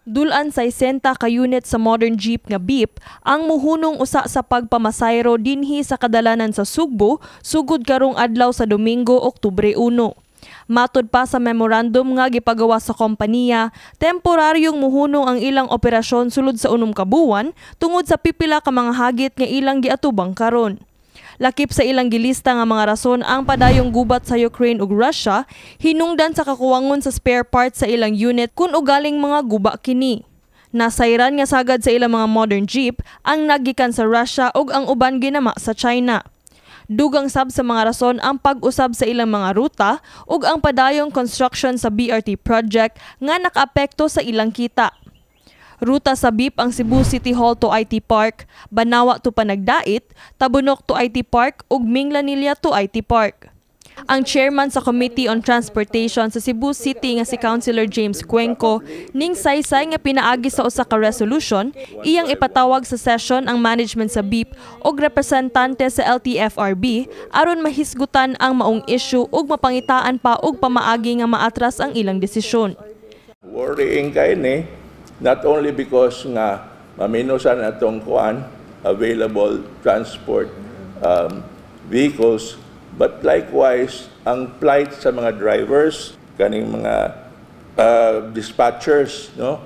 Dul-an 60 ka unit sa modern jeep nga BIP ang muhunong usa sa pagpamasayro dinhi sa kadalanan sa Sugbo sugod karong adlaw sa Domingo, Oktubre 1. Matod pa sa memorandum nga gipagawa sa kompanya, temporaryong muhunong ang ilang operasyon sulod sa 6 ka buwan tungod sa pipila ka mga hagit nga ilang giatubang karon. Lakip sa ilang gilista nga mga rason ang padayong gubat sa Ukraine ug Russia, hinungdan sa kakuwangon sa spare parts sa ilang unit kung ugaling mga guba kini. Nasayran nga sagad sa ilang mga modern jeep ang nagikan sa Russia ug ang uban ginama sa China. Dugang sab sa mga rason ang pag-usab sa ilang mga ruta ug ang padayong construction sa BRT project nga nakaapekto sa ilang kita. Ruta sa BIP ang Cebu City Hall to IT Park, Banawa to Panagdait, Tabunok to IT Park ug Minglanilla to IT Park. Ang chairman sa Committee on Transportation sa Cebu City nga si Councilor James Cuenco ning saysay nga pinaagi sa usa ka resolution iyang ipatawag sa session ang management sa BIP ug representante sa LTFRB aron mahisgutan ang maong issue ug mapangitaan pa og pamaagi nga maatras ang ilang desisyon. Worrying kay ni, not only because nga maminusan atong kuan available transport vehicles, but likewise ang plight sa mga drivers, kaning mga dispatchers, no,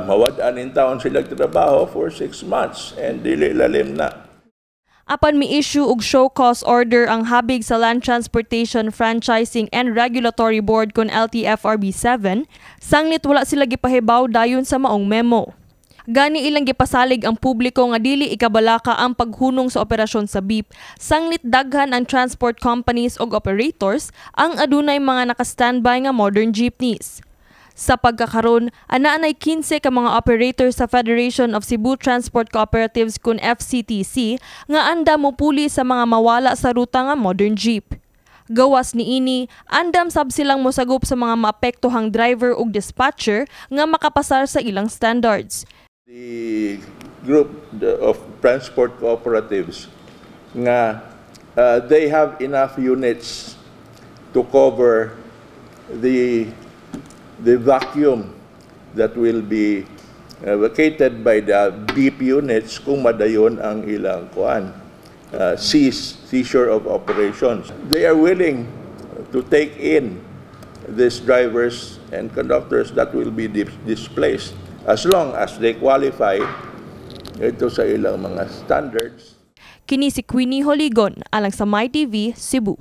mawad-an in taon sila trabaho for 6 months and dili lalim na. Apan mi-issue og show cause order ang habig sa Land Transportation Franchising and Regulatory Board kon LTFRB 7, sanglit wala sila gipahibaw dayon sa maong memo. Gani ilang gipasalig ang publiko nga dili ikabalaka ang paghunong sa operasyon sa BIP, sanglit daghan ang transport companies ug operators ang adunay mga naka-standby nga modern jeepneys. Sa pagkakaron, anaa nay 15 ka mga operators sa Federation of Cebu Transport Cooperatives kun FCTC nga andam mopuli sa mga mawala sa ruta nga modern jeep. Gawas niini, andam sab silang mosagop sa mga maapektuhang driver ug dispatcher nga makapasar sa ilang standards. The group of transport cooperatives nga they have enough units to cover the vacuum that will be vacated by the BIP units kung madayon ang ilang kuan seizure of operations. They are willing to take in these drivers and conductors that will be displaced as long as they qualify ito sa ilang mga standards. Kini si Queenie Holigon alang sa MyTV Cebu.